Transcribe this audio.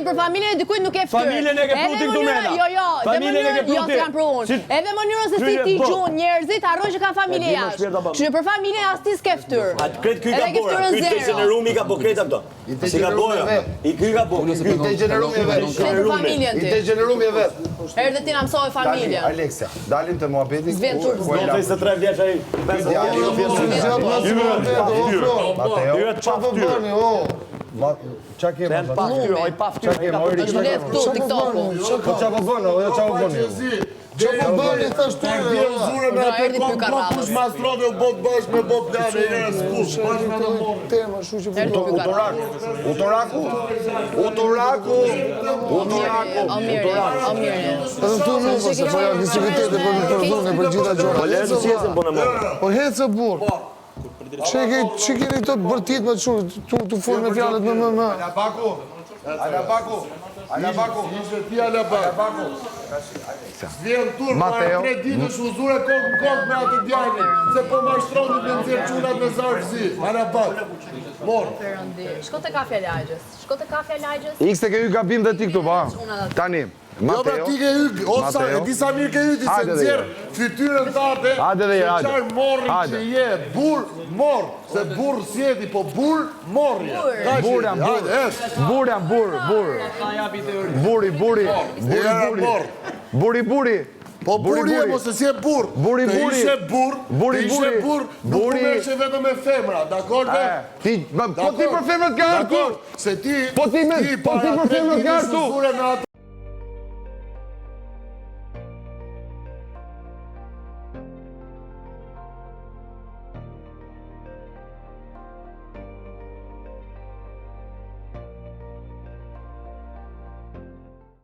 ti për familjen e dikujt nuk ke fytyrë. Familjen e ke Edhe pru ti këtu mënyrën- mrena. Jo, jo, dhe Familjen e ke mënyrën, pru jo, ti. s'jam pru unë. Si- Edhe mënyrën se si Kryre ti bot. gjun njerëzit, harroj që kanë familje E di, më jashtë. shpirta bëm. Kështu që për familjen as ti s'ke fytyrë. Atë krejt ky Edhe ka ke bora, fytyrën ky zero. degenerumi ka bo krejt ato. Si ka boja, i ky ka bo. I degenerumi e vet. Flet për familjen I ti. degenerumi e vet. Erdhe ti na mësove Tani, familjen. Aleksia, dalim te muhabeti. S'vjen ku- turp, ku e Do lam. 23 vjeç ai. Djali, Mateo. Hyret pa Çfarë po fytyrë. bëni, o? Ma, qa ke Janë më pa fytyrë, oj pa Qa fytyrë. ke, mori? Është mbledh këtu TikToku. Po qa po bën, o, jo qa po bëni? Çfarë po bëni thash ty? Erdhi u zure me Do atë erdhi kokë, pyka po radhës. kush mastrove u bot bashkë me bot plane, era s'kush, bashkë me atë morrin. Tema, kështu që po Erdhi pyka Utorak, utoraku, utoraku, utoraku, O mirë, o mirë. Edhe tu nuk se po agresivitete për për dhunë për gjitha gjërat. Po lërë të sjesin po në morë. Po hecë burr. Çe ke çe keni këto bërtit me çu tu tu fol me fjalët më më më. Alabaku, Alabaku, Alabaku, Ishte ti alabak. Alabaku. Vjen turp para Mateo. tre ditësh u zure kokë në kokë me atë djalin, se po mashtroni me nxjerr çunat me zarf zi. Alabak. Mor. Shko te kafja lagjes. Shko te kafja lagjes. Ikse te ke hy gabim dhe ti këtu, pa. Tani, Jo pra Mateo. ti ke hy, o sa, Mateo. e di sa mirë ke hy ti se Hajde dhe nxjerr jere. fytyrën tate. Hajde dhe jere, Se hajde. çfarë morri Hajde. që je, burr mor, se burr s'jeti, po burr morr je. Kaq Burr je, jam, burr. Hajde, ec. Burr jam, burr, burr. Buri, buri, buri, Era buri. morr. Buri, buri. Po Buri, burr je, buri. mos e si je burr. Buri, Të buri. ishe burr, Buri, të ishe buri. burr, nuk u Buri. merreshe vetëm me femra, dakor be? E, Ti, ma, po ti për femrat ke ardhur Dakor, këtu. se ti Po ti me- po ti para për tre femrat ke ditësh ardhur u këtu. zure me atë